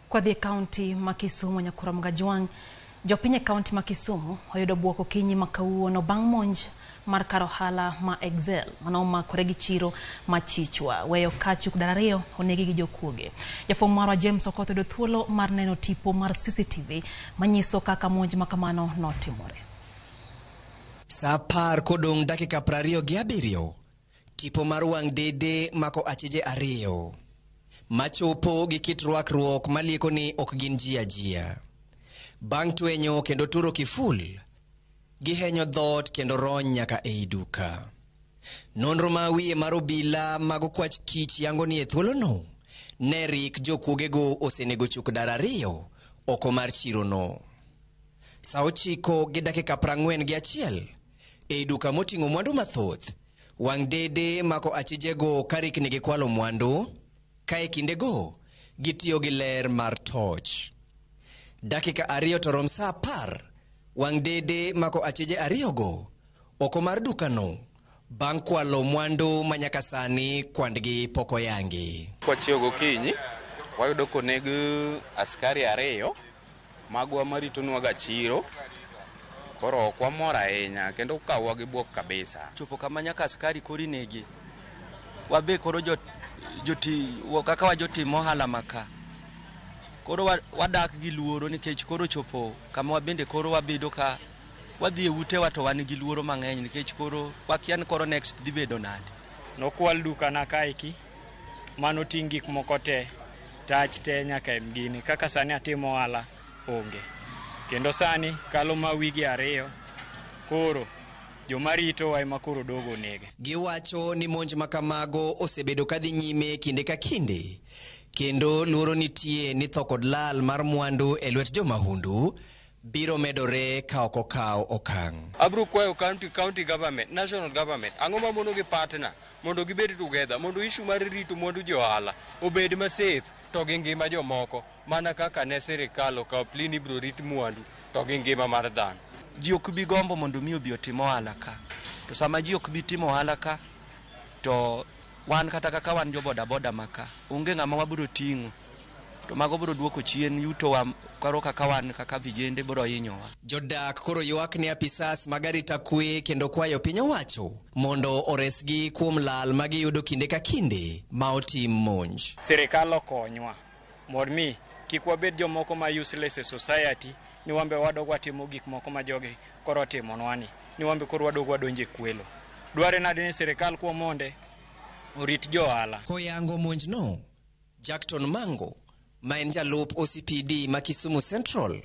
Kwadhi e kaunti ma Kisumu Nyakura Mgajwang', jopiny e kaunti ma Kisumu oyudo buok okinyi ma kawuono bang' monj mar kar ohala ma Excel mane omakore gi chiro ma Chichwa weyo ka chuk dar ariyo onegi gi jokuoge. Jafwambo marwa James Okoth oyudo thuolo mar neno tipo mar CCTV manyiso kaka monj ma kamano notimore. Sa 10 kodong' dakika 27, tipo mar wang' dede mako achije ariyo machopo gi kit rwakruok malieko ni ok gin ji ajia. Bang' twenyo kendo turo kiful, gihenyo dhoot kendo rony nyaka ei duka. Nonro ma wiye mar obila mag okwach kich yango ni e thuolono, ne rik jokuogego osenego chuk dar ariyo oko mar chirono. Sa 9 gi dakika 41, ei duka moting'o mwandu mathoth, wang' dede mako achijego ka rikni gikwalo mwandu, ka e kindego gitiyo gi ler mar toch. Dakika 2 to rom sa 10, wang' dede mako achije ariyogo oko mar dukano bang' kwalo mwandu ma nyaka sani kwandgi pok oyangi. Kwachiewo gokinyi, wayudo koneg askari ariyo magwa maritonwaga chiro. Koro ok wamor ahinya kendo okawowa gi buok kabisa. Chopo kama nyaka askari koro inege. Wabe koro kaka wajotim ohala maka. Koro wadak gi luoro nikech koro chopo kama wabende koro wabedo ka wadhi e utewa to wan gi luoro mang'eny nikech koro wakia ni koro next dhi bedo nade. Nokwal dukana kaeki, mano ting' gik moko te, tach te nyaka e gini. Kaka sani atimo ohala onge. Kendo sani kalo ma wigi ariyo, koro joma ritowa ema koro dogo nege. Giwacho ni monj ma kamago osebedo kadhi nyime kinde ka kinde, kendo luoro nitie ni tho kod lal mar mwandu e lwet jomahundu biro medore ka ok okaw okang'. Abiro kwayo county government, national government, ang'o ma mono gi partner mondo gibed together, mondo issue mar rito mwandu jo ohala obed ma safe to gi ngima jomoko, mana kaka ne sirikal okawo plea ni ibiro rit mwandu to gi ngima mar dhano. Ji ok bi gombo mondo mi obi otim ohala ka. To sama ji ok bi timo ohala ka, to wan kata kaka wan jo boda boda ma ka, onge ng'ama wabiro ting'o. To mago biro duoko chien yutowa koro kaka wan kaka vijende biro hinyowa. Jodak koro ywak ne apisas mag arita kwe kendo kwayo piny owacho mondo oresgi kuom lal ma giyudo kinde ka kinde ma otim monj. Sirikal okonywa mondo mi kik wabed jomoko ma useless e society, ni wambe wadog watimo gik moko ma jogi koro otimonwa ni, ni wambe koro wadog wadonjo e kwelo. Dware nade ni sirikal kuom monde orit jo ohala. Koyango monjno, Jackton Mango, ma en jalup OCPD ma Kisumu Central,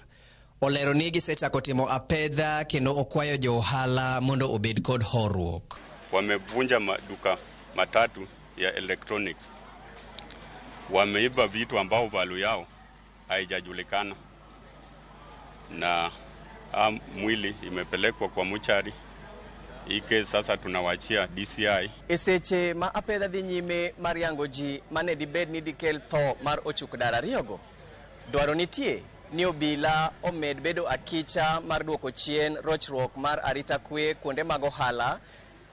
olero ni gisechako timo apedha kendo okwayo jo ohala mondo obed kod horuok. Wamevunja maduka matatu ya electronics. Wameiba vitu ambao value yao haijajulikana, na mwili imepelekwa kwa mochari. Ike sasa tunawachia DCI. E seche ma apedha dhi nyime mar yango ji mane dibed ni dikel tho mar ochuk dar ariyogo, dwaro nitie ni obila omed bedo akicha mar duoko chien rochruok mar arita kwe kuonde mag ohala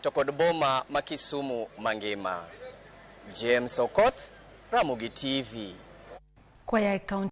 to kod boma ma Kisumu mangima. James Okoth, Ramogi TV. Kwaya e kaunti